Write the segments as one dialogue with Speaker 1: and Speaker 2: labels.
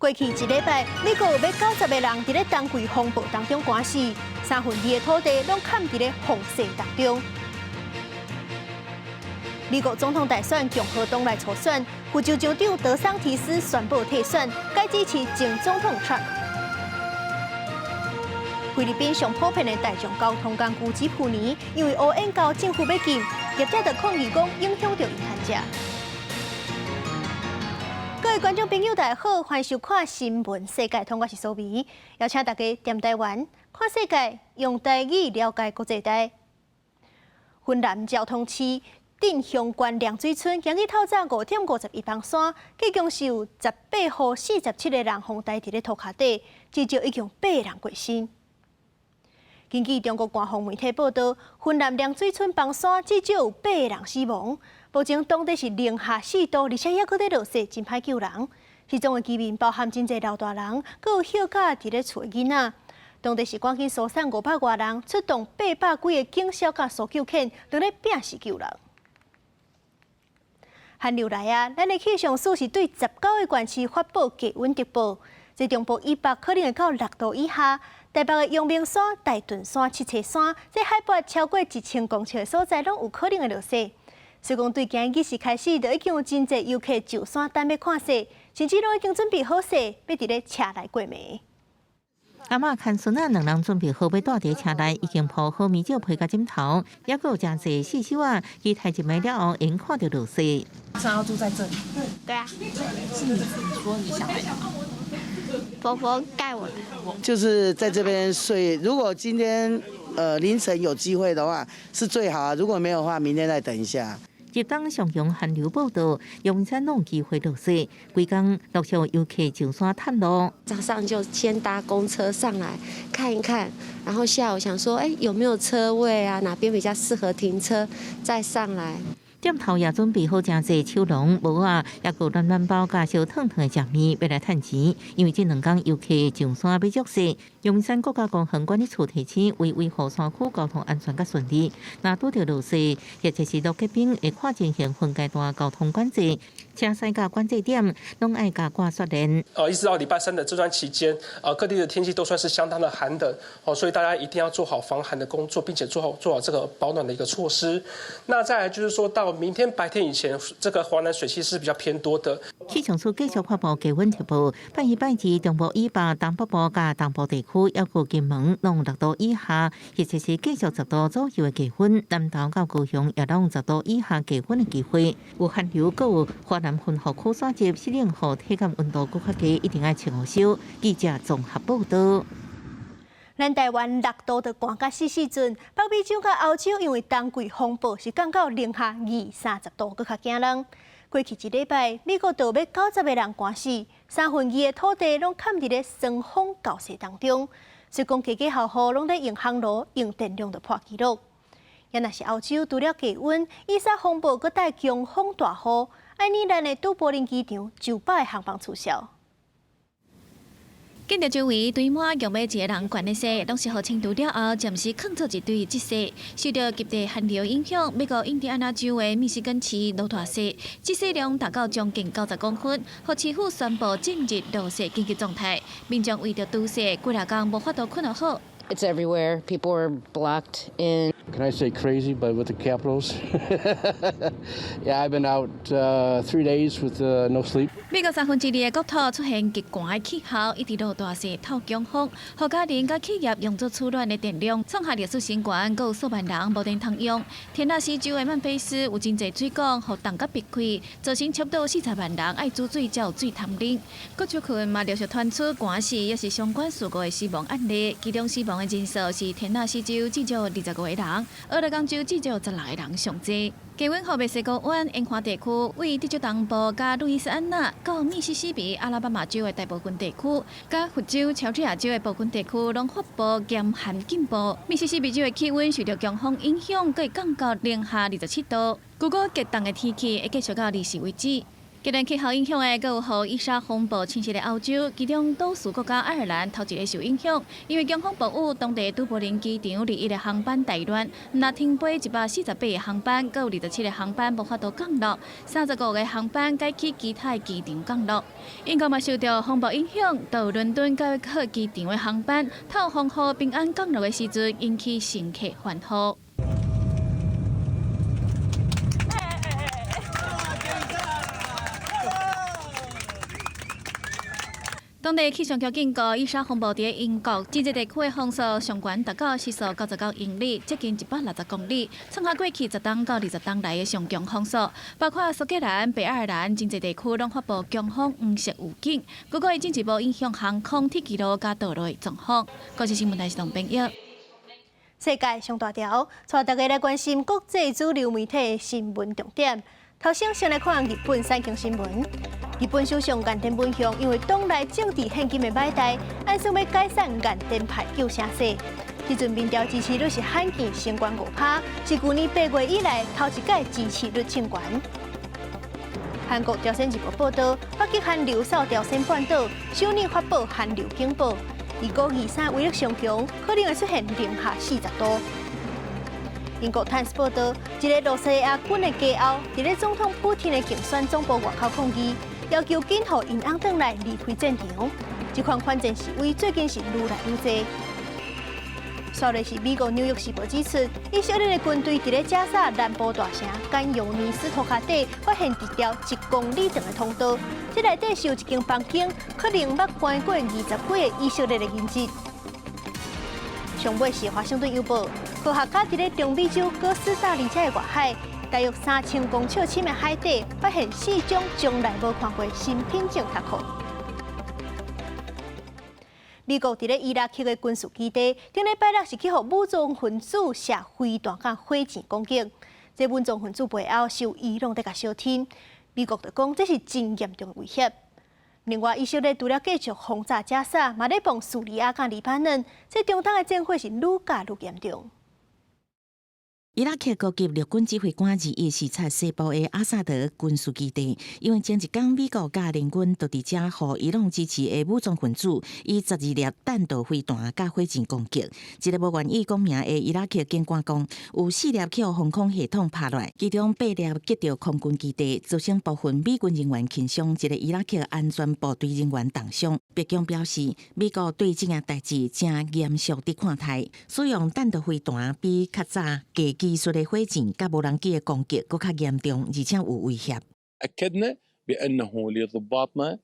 Speaker 1: 過去一禮拜，美國有欲90個人佇咧冬季風暴當中寒死，三分二的土地攏崁佇咧風雪當中。美國總統大選共和黨內初選，佛州州長德桑提斯宣布退選，改支持前總統川普。菲律賓上普遍的大眾交通工具吉普尼，因為烏煙猴政府欲禁，業者就抗議講影響著𪜶趁食。各位觀眾朋友，大家好，歡迎收看《新聞世界通》，我是蘇美，邀請大家踮台灣看世界，用台語了解國際大。雲南昭通市鎮雄縣涼水村今日透早5點51放山，計共是有18戶47個人予刣佇咧塗跤底，至少已經八人過身。根據中國官方媒體報道，雲南涼水村崩山至少有八個人死亡。目前當地是零下4度，而且猶閣咧落雪，真歹救人。失蹤的居民包含真濟老大人，閣有歇甲佇咧厝的囡仔。當地是趕緊疏散500外人，出動800幾个警消佮搜救犬，正咧拼死救人。寒流來啊！咱的氣象署是對19個縣市發布低溫特報，這中部以北可能會到6度以下，台北的陽明山、大屯山、七星山，這海拔超過1000公尺的所在，攏有可能會落雪。所以講，對今日時開始，就已經有真濟遊客上山等欲看雪，甚至攏已經準備好勢，欲佇咧車內過暝。
Speaker 2: 阿嬤牽孫仔兩人準備好欲蹛佇車內，已經鋪好棉蓆被佮枕頭，猶閣有誠濟細細仔，期待入暝了後會看著落雪。
Speaker 3: 想要住在這裡？
Speaker 4: 對啊。
Speaker 3: 是你說你想來的嗎？
Speaker 4: 婆婆帶我的。
Speaker 5: 就是在這邊睡。如果今天凌晨有機會的話，是最好啊。如果沒有的話，明天再等一下。
Speaker 2: 入冬上強寒流報道，陽明山攏機會落雪，規工陸續遊客上山探路。
Speaker 6: 早上就先搭公車上來看一看，然後下午想說，哎，有沒有車位啊？哪邊比較適合停車，再上來。
Speaker 2: 店頭也準備好誠濟手籠、帽仔，猶閣暖暖包佮燒燙燙的食物，欲來趁錢。因為這兩工遊客上山欲足勢，陽明山國家公園管理處提醒，為維護山區交通安全佮順利，若拄著落雪，或者是落結冰，會看情形分階段交通管制，車駛到管制點，攏愛共掛雪鏈。
Speaker 7: 一直到禮拜三的這段期間，各地的天氣都算是相當的寒冷，哦，所以大家一定要做好防寒的工作，並且做好這個保暖的一個措施。那再來就是說到明天白天以前，這個華南水汽是比較偏多的。
Speaker 2: 氣象署繼續發布低溫特報，拜一、拜二中部以北、東北部佮東部地區，猶閣金門攏6度以下，或者是繼續10度左右的低溫。南投到高雄也攏10度以下低溫的機會。有寒流，閣有華南雲雨區徙入，濕冷予體感溫度閣較低，一定愛穿護袖。記者綜合報道。
Speaker 1: 咱台灣6度就寒甲死死陣，北美洲佮歐洲因為冬季風暴是降到零下二三十度，閣較驚人。過去一禮拜，美國就欲90個人寒死，三分二的土地攏崁佇咧霜風厚雪當中。所以講，家家戶戶攏咧用烘爐用電量就破紀錄。也若是歐洲除了低溫，伊莎風暴閣帶強風大雨，愛爾蘭的都柏林機場九百個航班取消。
Speaker 8: 見著周圍堆滿用欲一个人懸的雪，攏是予清除了後，暫時囥做一堆積雪。受著極地寒流影響，美國印第安納州的密西根市落大雪，積雪量達到將近90公分，予市府宣布進入落雪緊急狀態。民眾為著堵雪，幾若工無法度睏予好。
Speaker 9: It's everywhere. People are blocked in.
Speaker 10: Can I say crazy, but with the capitals? Yeah, I've been out 3 days with no sleep.
Speaker 8: 美國三分之二的國土出現極寒的氣候，一直落大雪、透強風，予家庭佮企業用作取暖的電量創下歷史新高，閣有數萬人無電通用。田納西州的曼菲斯有真濟水管予凍甲閉開，造成差不多40萬人愛煮水才有水通啉。各州郡嘛陸續傳出寒死，抑是相關事故的死亡案例，其中死亡的人數是田納西州至少25個人，俄勒岡州至少16個人上濟。低溫予墨西哥灣沿岸地區，位德州東部佮路易斯安那到密西西比、阿拉巴馬州的大部分地區，佮佛州、喬治亞州的部分地區，攏發布嚴寒警報。密西西比州的氣溫受著強風影響，閣會降到零下27度。據估極凍的天氣會繼續到24為止。極端氣候影響的，閣有予伊莎風暴侵襲的歐洲，其中島嶼國家愛爾蘭頭一个受影響，因為強風暴雨，當地都柏林機場21個航班大亂，毋但停飛148個航班，閣有27個航班無法度降落，35個航班改去其他的機場降落。英國嘛受著風暴影響，到倫敦佮約克機場的航班，透風雨平安降落的時陣，引起乘客歡呼。當地氣象局警告，伊莎風暴佇英國真濟地區的風速上懸達到時速99英里，接近160公里，創下過去10冬到20冬來的上強風速。包括蘇格蘭、北愛爾蘭真濟地區攏發布強風黃色預警，不過會進一步影響航空、鐵路佮道路的狀況。國際新聞台是董編譯。
Speaker 1: 世界上大條，帶大家來關心國際主流媒體的新聞重點。頭先先來看日本產經新聞。日本首相岸田文雄因為黨內政治獻金的擺台，按算欲解散岸田派救聲勢。這陣民調支持率是罕見升懸5%，是舊年8月以來頭一擺支持率升懸。韓國朝鮮日報報導，北極寒流掃朝鮮半島，首爾發布寒流警報，預估23威力上強，可能會出現零下40度。英國《泰晤士報》報導，一个露西亞軍的家後，佇咧總統普丁的競選總部外口抗議，要求緊予𪜶翁轉來離開戰場。這款反戰示威最近是愈來愈濟。煞來是美國紐約時報指出，以色列的軍隊佇咧加薩南部大城甘尤尼斯塗跤底發現一條1公里長的通道，這內底是有一間房間，可能捌關過20幾个以色列的人質。上尾是華盛頓郵報，科學家佇咧中美洲哥斯達黎加的外海，大約3000公尺深的海底，發現四種從來無看過新品種塔殼。美國佇咧伊拉克的軍事基地，頂禮拜六是去予武裝分子射飛彈佮火箭攻擊。這武裝分子背後是有伊朗佇共相挺，美國就講這是真嚴重的威脅。另外，以色列除了繼續轟炸加薩，嘛咧放敘利亞佮黎巴嫩，這中東的戰火是愈共愈嚴重。
Speaker 2: 伊拉克高級陸軍指揮官21視察西部的阿薩德軍事基地，因為前一工美國佮聯軍就佇遮予伊朗支持的武裝分子以12粒彈道飛彈佮火箭攻擊。一个無願意講名的伊拉克警官講，有四粒去予防空系統拍落來，其中八粒擊著空軍基地，造成部分美軍人員輕傷，一个伊拉克安全部隊人員重傷。白宮表示，美國對這件代誌誠嚴肅佇看待，使用彈道飛彈比較早低技術的火箭佮無人機的攻擊閣較嚴重，而且有威脅。
Speaker 11: أكدنا بأنه لضباطنا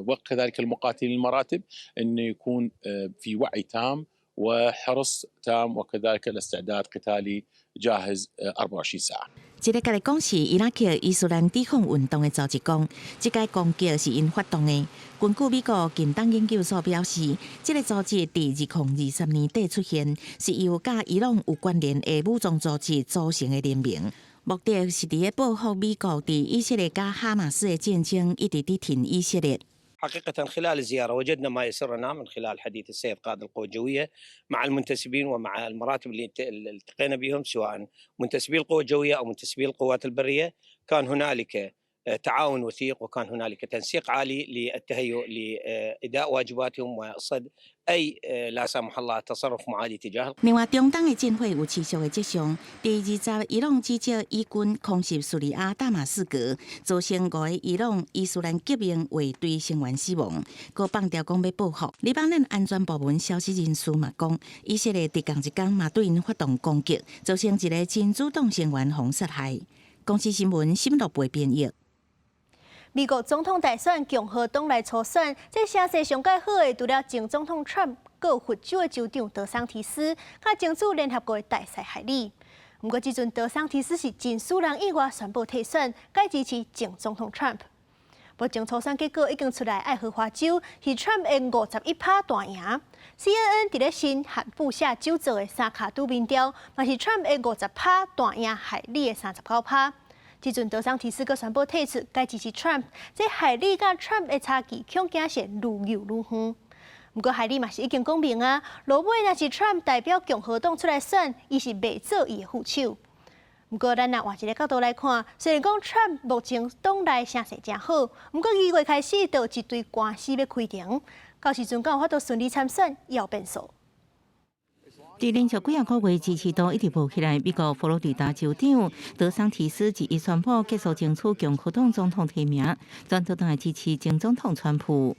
Speaker 11: وكذلك المقاتلين المراتب أن يكون في وعي تام وحرص تام وكذلك الاستعداد قتالي جاهز 24 ساعة。
Speaker 2: 這个共你講是伊拉克伊斯蘭抵抗運動的組織講，這個攻擊是𪜶發動的。根據美國近東研究所表示，這个組織佇2023年底出現，是由佮伊朗有關聯的武裝組織組成的聯盟，目的是佇咧報復美國佇以色列佮哈馬斯的戰爭，一直佇挺以色列。
Speaker 12: حقيقة خلال الزيارة وجدنا ما يسرنا من خلال حديث السيد قائد القوة الجوية مع المنتسبين ومع المراتب اللي التقينا بهم، سواء منتسبي القوة الجوية أو منتسبي القوات البرية. كان هنالك تعاون وثيق وكان هنالك تنسيق عالي للتهيؤ لإداء واجباتهم وصد أي لا سمح الله تصرف معادي تجاه
Speaker 2: 另外，中東的戰火有持續的跡象。佇20伊朗指責以軍空襲敘利亞大馬士革，造成五个伊朗伊斯蘭革命衛隊成員死亡，閣放調講欲報復。黎巴嫩安全部門消息人士嘛講，以色列佇仝一工嘛對𪜶發動攻擊，造成一个真主黨成員予殺害。公視新聞沈樂培編譯。
Speaker 1: 美國總統大選共和黨內初選，這聲勢上蓋好的，除了前總統川普、佛州的州長德桑提斯，佮爭取聯合國的大使海利。毋過，這陣德桑提斯是真使人意外宣布退選，改支持前總統川普。目前初選結果已經出來，愛荷華州是川普的51%大贏。CNN 佇咧新罕布夏州做的三跤拄民調，嘛是川普的50%大贏海利的39%。這陣德桑提斯閣宣布退出，改支持 Trump，這海利佮 Trump 的差距恐驚是愈遙愈遠。毋過海利嘛是已經講明啊，落尾若是 Trump 代表共和黨出來選，伊是袂做伊的副手。毋過，咱若換一个角度來看，雖然講川普目前黨內聲勢誠好，毋過2月開始就有一堆官司欲開庭，到時陣敢有法度順利參選，猶有變數。
Speaker 2: 佇連續幾仔個月支持度一直無起來，美國佛羅里達州長德桑提斯這一宣布結束爭取共和黨總統提名，轉倒轉來支持前總統川普。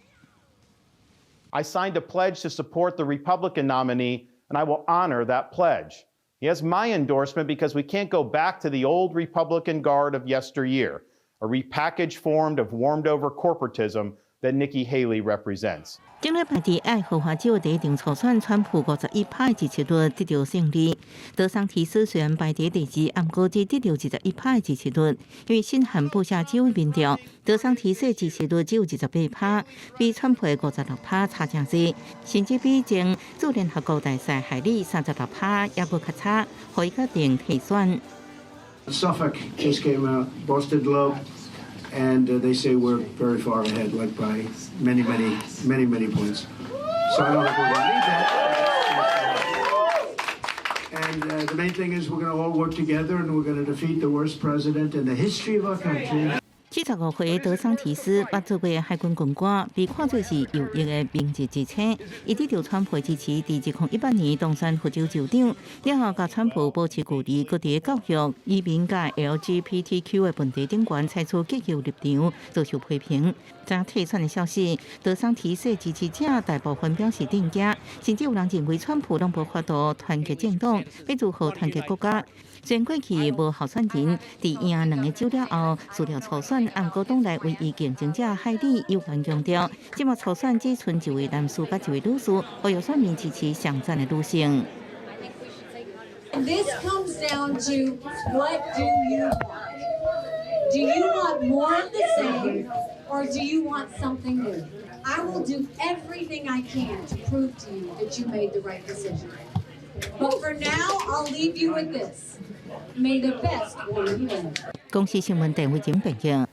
Speaker 13: I signed a pledge to support the Republican nominee, and I will honor that pledge. He has my endorsement because we can't go back to the old Republican guard of yesteryear, a repackaged form of warmed over corporatism that Nikki Haley represents.
Speaker 2: 頂禮拜佇愛荷華州第一場初選，川普51趴支持率得著勝利。德桑提斯雖然排佇第二，毋過只得著21趴支持率，因為新罕布夏州民調，德桑提斯支持率只有28趴，比川普的56趴差誠濟，甚至比前駐聯合國大使海利36趴猶閣較差，予伊決定退選。
Speaker 14: Suffolk just came out, Boston Globe. And they say we're very far ahead, like by many, many, many, many points. So I don't think we're going to need that. And the main thing is we're going to all work together and we're going to defeat the worst president in the history of our country.
Speaker 2: 75歲德桑提斯捌做過海軍軍官，被看做是右翼的明日之星。伊得著川普支持，佇2018年當選佛州州長，了後佮川普保持距離，閣佇教育、移民佮 LGBTQ 的問題頂懸採取極右立場，遭受批評。昨退選的消息，德桑提斯支持者大部分表示震驚，甚至有人認為川普攏無法度團結政黨，欲如何團結國家？雖然過去無候選人，佇贏兩個州了後，輸掉初選，毋過黨內唯一競爭者海利有關強調，這馬初選只賰一位男士佮一位女士，呼籲選民支持上讚的女性。
Speaker 15: This comes down to what do you want? Do you want more of the same, or do you want something new? I will do everything I can to prove to you that you made the right decision. But for now, I'll leave you with this. May the best one win.
Speaker 2: 公視新聞鄧慧靜編譯。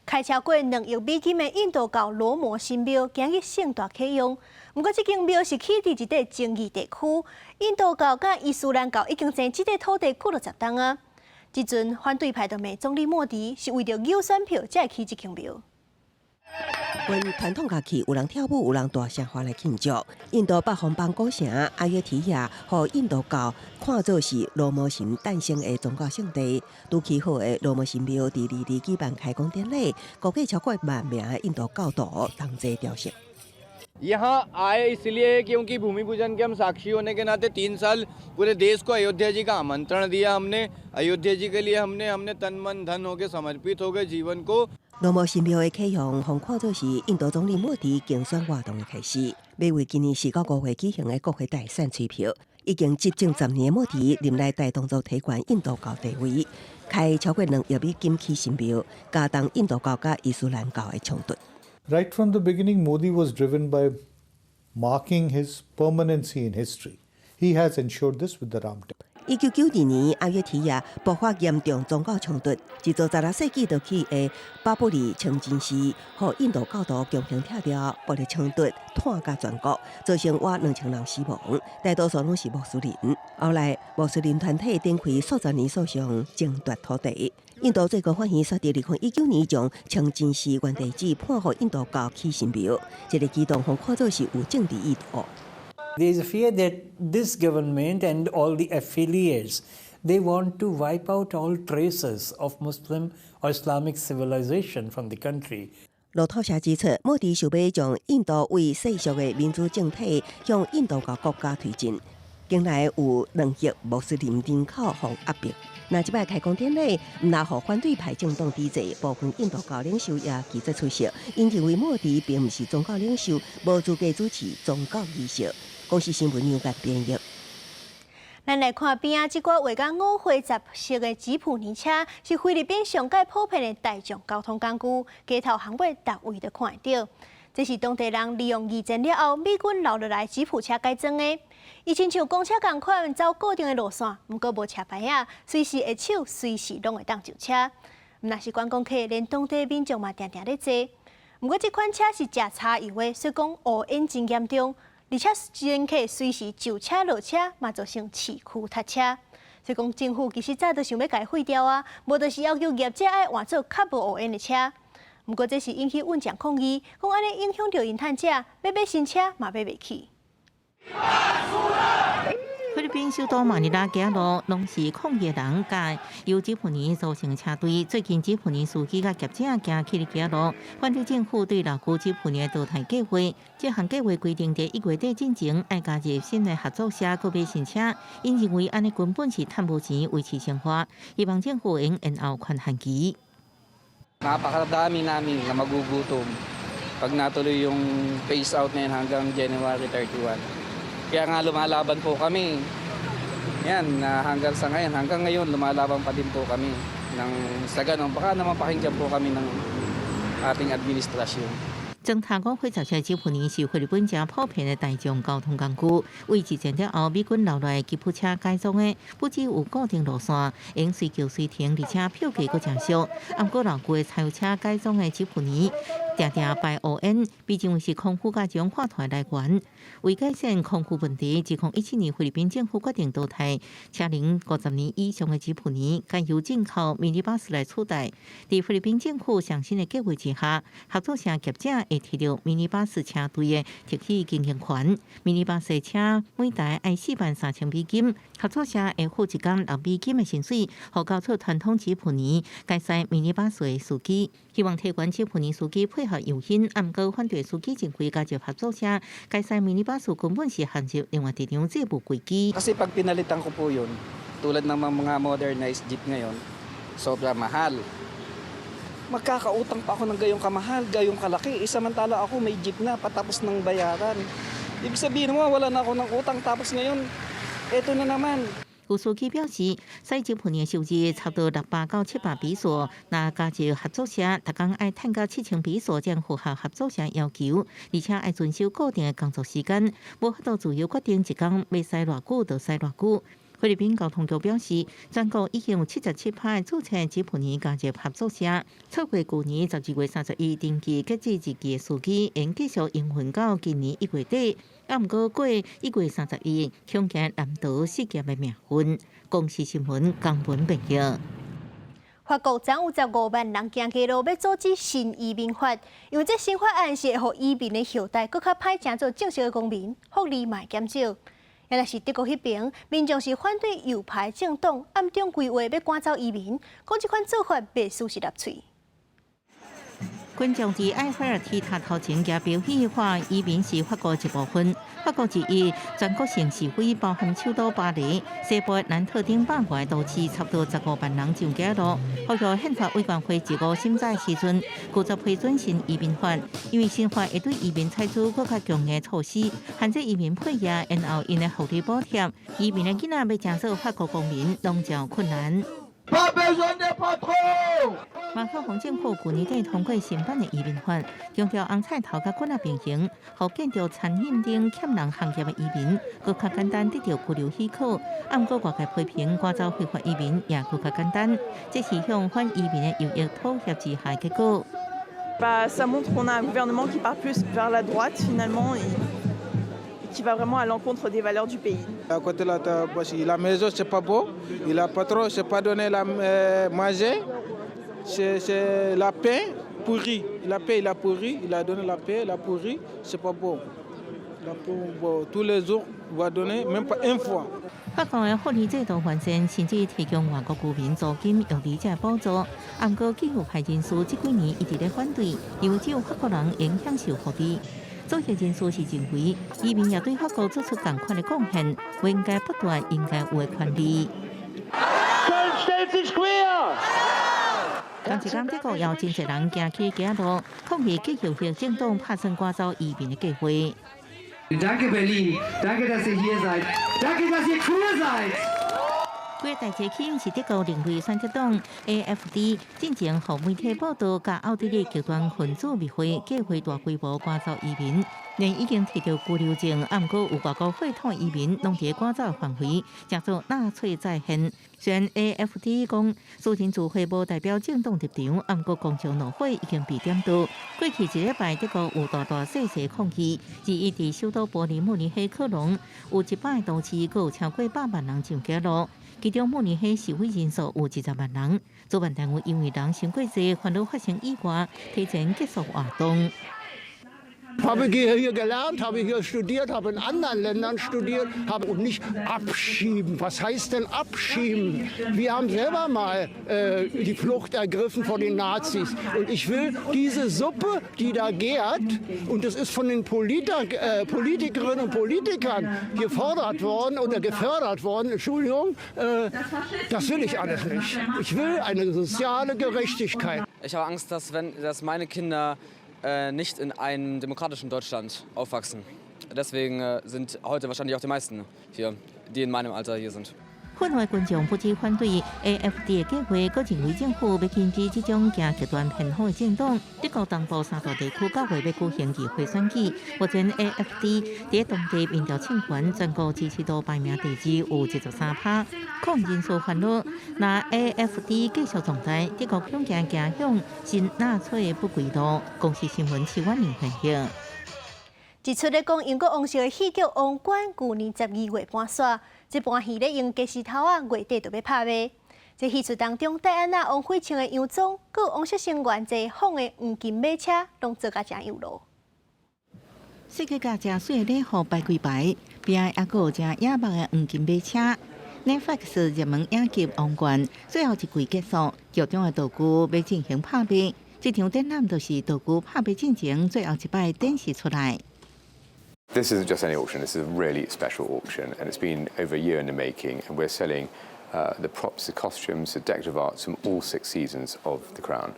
Speaker 1: 開超過2億美金的印度教羅摩神廟，今日盛大啟用。毋過，這間廟是起佇一塊爭議地區。印度教佮伊斯蘭教已經爭這塊土地幾落十冬啊。這陣反對派就罵總理莫迪是為著搝選票才會起這間廟。
Speaker 16: 分傳統樂器，有人跳舞，有人大聲歡來慶祝。印度北方邦古城阿約提亞，予印度教看做是羅摩神誕生的宗教聖地。拄起好的羅摩神廟，佇2日舉辦開工典禮，估計超過1萬名的印度教徒同齊朝聖。
Speaker 17: यहाँ आए इसलिए क्योंकि भूमि पूजन के हम साक्षी होने के नाते 3 साल पूरे देश को अयोध्या जी का आमंत्रण दिया हमने। अयोध्या जी के लिए हमने हमने तन मन धन हो के समर्पित हो गए जीवन को。
Speaker 16: 羅摩神廟的啟用，予看做是印度總理莫迪競選活動的開始，欲為今年4到5月舉行的國會大選催票。已經執政10年的莫迪，任內大動作提懸印度教地位，開超過2億美金起神廟，加重印度教佮伊斯蘭教的衝突。
Speaker 18: Right from the beginning, Modi was driven by marking his permanency in history. He has ensured this with the Ram Temple.
Speaker 16: 1992年，阿約提亞爆發嚴重宗教衝突，一座16世紀就起的巴布里清真寺，予印度教徒強行拆掉，暴力衝突湠甲全國，造成倚2000人死亡，大多數攏是穆斯林。後來，穆斯林團體展開數十年訴訟，爭奪土地。印度最高法院決定2019年將清真寺原地址判予印度教起神廟，這個舉動予看做是有政治意圖。
Speaker 19: There is a fear that this government and all the affiliates, they want to wipe out all traces of Muslim or Islamic civilization from the country.
Speaker 16: 路透社指出，莫迪想欲將印度為世俗的民主政體向印度教國家推進，境內有2億穆斯林人口予壓迫。若這擺開工典禮，毋但予反對派政黨抵制，部分印度教領袖也拒絕出席，𪜶認為莫迪並毋是宗教領袖，無資格主持宗教儀式。公視新聞楊間編譯。
Speaker 1: 咱來看邊仔這寡畫甲五花雜色的吉普尼車，是菲律賓上蓋普遍的大眾交通工具，街頭巷尾逐位都看會著。這是當地人利用二戰了後美軍留落來吉普車改裝的。伊親像公車仝款走固定的路線，毋過無車牌仔，隨時會手，隨時攏會當上車。毋但是觀光客，連當地民眾嘛定定咧坐。毋過這款車是食柴油的，所以講烏煙真嚴重。而且乘客隨時上車落車，嘛造成市區塞車。所以講政府其實早就想欲共伊廢掉啊，無就是要求業者愛換做較無烏煙的車。毋過這是引起民眾抗議，講按呢影響著𪜶趁食，欲買新車嘛買袂起。
Speaker 2: 菲律賓首都馬尼拉街路攏是抗議人，佮由吉普尼組成車隊。最近吉普尼司機佮業者行起街路，反對政府對老舊吉普尼的淘汰計劃。這項計劃規定，佇1月底進前愛加入新的合作社購買新車。𪜶認為按呢根本是趁無錢維持生活，希望政府會延後寬限期。
Speaker 20: Napakadami namin na magugutom pag natuloy yung phase out na yun hanggang January 31. Kaya nga lumalaban po kami. Yan, na hanggang ngayon lumalaban pa din po kami ng sa ganun. Baka naman pakinggan po kami ng ating administrasyon.
Speaker 2: 全台五歲十車吉普尼是菲律賓誠普遍的大眾交通工具。為二戰了後，美軍留來吉普車改裝的，不只有固定路線，會隨叫隨停，而且票價閣誠俗。毋過老舊的柴油車改裝的吉普尼，定定排烏煙，被認為是空污佮二氧化碳來源。為改善空污問題，2017年菲律賓政府決定淘汰車齡50年以上的吉普尼，改由進口迷你巴士來取代。佇菲律賓政府上新的計劃之下，合作社業者會提著迷你巴士車隊的特許經營權。迷你巴士的車每台愛43,000美金，合作社會付一工6美金的薪水，予交出傳統吉普尼改駛迷你巴士的司機。希望提懸吉普尼司機配合誘因，毋過反對司機認為加入合作社改駛迷你巴士根本是陷入另外一場債務危機。
Speaker 20: Kasi pag pinalitan ko po yun, tulad ng mga modernized jeep ngayon, sobra mahal. Magkakautang pa ako ng gayong kamahal, gayong kalaki. Eh, samantala ako may jeep na, patapos ng bayaran. Ibig sabihin mo, wala na ako ng utang, tapos ngayon, eto na naman.
Speaker 2: 有司機表示，駛吉普尼的收入差不多600到700比索，若加入合作社，逐工愛趁到7000比索，才符合合作社要求，而且愛遵守固定的工作時間，無法度自由決定一工欲駛偌久就駛偌久。菲律賓交通局表示，全國已經有77%的註冊吉普尼加入合作社。錯過舊年12月31登記截止日期的司機，會繼續營運到今年1月底。啊，毋過過1月31，恐驚難逃失業的命運。公視新聞江文編譯。
Speaker 1: 法國昨有15萬人行街路，欲阻止新移民法，因為這新法案是會予移民的後代閣較歹成做正式的公民，福利嘛會減少。若是德國彼爿，民眾是反對右派政黨暗中規劃欲趕走移民，講這款做法袂輸是納粹。
Speaker 2: 觀眾佇埃菲爾鐵塔頭前舉標語，喊移民是法國一部分。法國二日全國性示威，包含首都巴黎、西部南特等100外都市，差不多15萬人上街路。呼籲憲法委員會二五審查時陣，拒絕批准新移民法，因為新法會對移民採取閣較強的措施，限制移民配額，延後𪜶的福利補貼。移民的囡仔欲成做法國公民，攏誠困難。馬克宏政府舊年底通過新版的移民法，強調紅菜頭佮棍仔平行，予建築餐飲等欠人行業的移民，閣較簡單得著居留許可。毋過外界批評趕走非法移民也閣較簡單，這是向反移民的右翼妥協之下的結果。
Speaker 21: Bah, ça montre qu'on a un gouvernement qui part plus vers la droite finalement et qui va vraiment à l'encontre des valeurs du pays.
Speaker 22: À côté là, la maison c'est pas beau, il a pas trop, c'est pas donné la manger, c'est la paix pourrie. La paix il a pourri, il a donné la paix, il a pourri, c'est pas beau. La bon, tous les jours, on va donner même pas une fois.
Speaker 2: 法國的福利制度完善，甚至提供外國居民租金用離這補助。毋過，極右派人士這幾年一直咧反對，認為只有法國人應享受福利。左翼人士是認為，移民也對法國做出仝款的貢獻，不應該剝奪應該有的權利。同一工，德國也有真濟人行起街路，抗議極右翼政黨拍算趕走移民的計劃。
Speaker 23: Danke Berlin, danke, dass ihr hier seid, danke, dass ihr queer seid.
Speaker 2: 這個代誌起因是德國另類選擇黨 AFD 進前予媒體報道，佮奧地利極端分子密會計劃大規模趕走移民，連已經提著居留證，毋過有外國血統移民，攏佇趕走範圍，成做納粹再現。雖然 AFD 講私人聚會無代表政黨立場，毋過公眾怒火已經被點著。過去一禮拜，德國有大大細細抗議，二一佇首都柏林、慕尼黑、科隆，有100個都市，閣有超過100萬人上街路。其中慕尼黑示威人數有20萬人。主辦單位因為人傷過濟，煩惱發生意外，提前結束活動。
Speaker 3: Habe hier gelernt, habe hier studiert, habe in anderen Ländern studiert, habe und nicht abschieben. Was heißt denn abschieben? Wir haben selber mal die Flucht ergriffen vor den Nazis. Und ich will diese Suppe, die da gärt, und das ist von den Politikerinnen und Politikern gefordert worden oder gefördert worden, Entschuldigung, das will ich alles nicht. Ich will eine soziale Gerechtigkeit.
Speaker 4: Ich habe Angst, dass meine Kinder nicht in einem demokratischen Deutschland aufwachsen. Deswegen sind heute wahrscheinlich auch die meisten hier, die in meinem Alter hier sind.
Speaker 2: 憤怒的群眾不止反對 AFD 的計劃，閣認為政府欲禁止這種行極端偏鋒的政黨。德國東部三大地區9月欲舉行議會選舉，目前 AFD 佇當地民調領先，全國支持度排名第二，有23%。抗議人數煩惱，若 AFD 繼續壯大，德國恐驚行向新納粹的不歸路。公視新聞徐婉玲分析。
Speaker 1: 一齣咧講英國王室的戲劇《王冠》，舊年12月搬煞，這盤戲咧用雞絲頭仔月底就欲拍賣。這戲劇當中，戴安娜王妃穿的洋裝，閣有王室成員坐訪的黃金馬車，攏做甲誠有路。
Speaker 2: 設計甲誠媠的禮服排規排，邊仔猶閣有誠野目的黃金馬車。Netflix 熱門影集《王冠》最後一季結束，劇中的道具欲進行拍賣。這場展覽就是道具拍賣進前最後一擺展示出來。
Speaker 5: This isn't just any auction, this is a really special auction, and it's been over a year in the making, and we're selling the props, the costumes, the decorative arts from all six seasons of The Crown.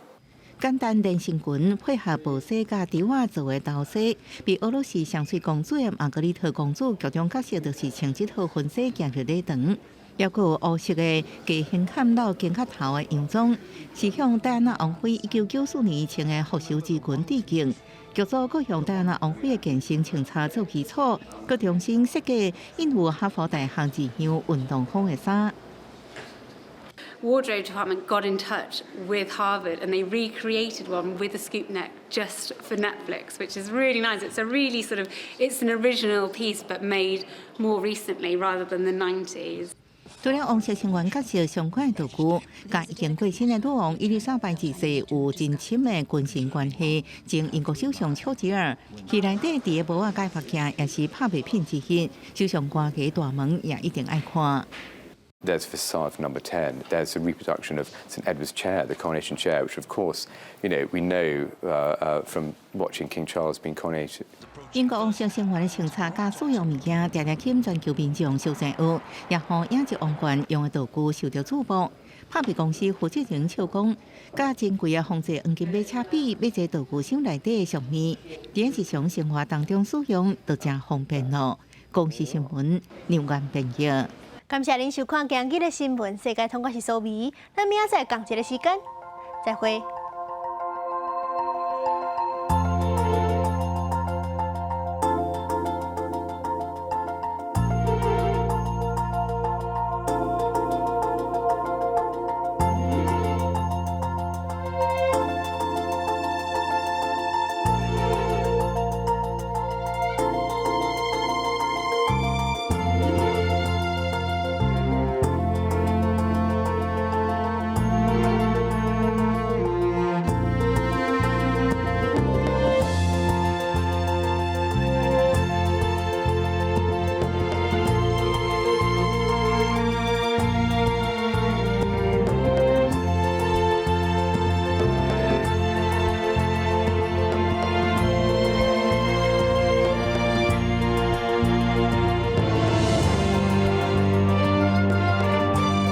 Speaker 2: 簡單連身裙配合薄紗佮織仔做的頭紗，被俄羅斯上媠公主的瑪格麗特公主劇中角色就是穿這套婚紗行入禮堂，猶閣有烏色的加胸坎到肩胛頭的洋裝，是向戴安娜王妃1994年穿的復仇之裙致敬。劇組閣用戴安娜王妃的健身穿插做基礎，閣重新設計印有哈佛大學字樣運動風的衫。
Speaker 24: Wardrobe department got in touch with Harvard and they recreated one with a scoop neck just for Netflix, which is really nice. It's a really sort of, it's an original piece but made more recently rather than the 90s.
Speaker 2: 除了王室成員角色相關的道具，佮已經過身的女王伊麗莎白二世有真深的君臣關係。前英國首相丘吉爾戲內底佇个帽仔佮髮夾也是拍賣品之一，首相官邸大門也一定愛看。
Speaker 5: There's a facade for number 10. There's a reproduction of St Edward's chair, the coronation chair, which of course, we know from watching King Charles being coronated.
Speaker 2: 英國王室成員的穿插佮使用物件，定定吸引全球民眾相讚學，也予影集王冠用的道具受到矚目。拍賣公司負責人笑講，佮珍貴的皇座黃金馬車比，買這道具箱內底的飾物，佇日常生活當中使用就誠方便囉。公視新聞劉元編譯。
Speaker 1: 感謝您收看今日的新聞世界通，我是蘇美，咱明仔載仝一个時間，再會。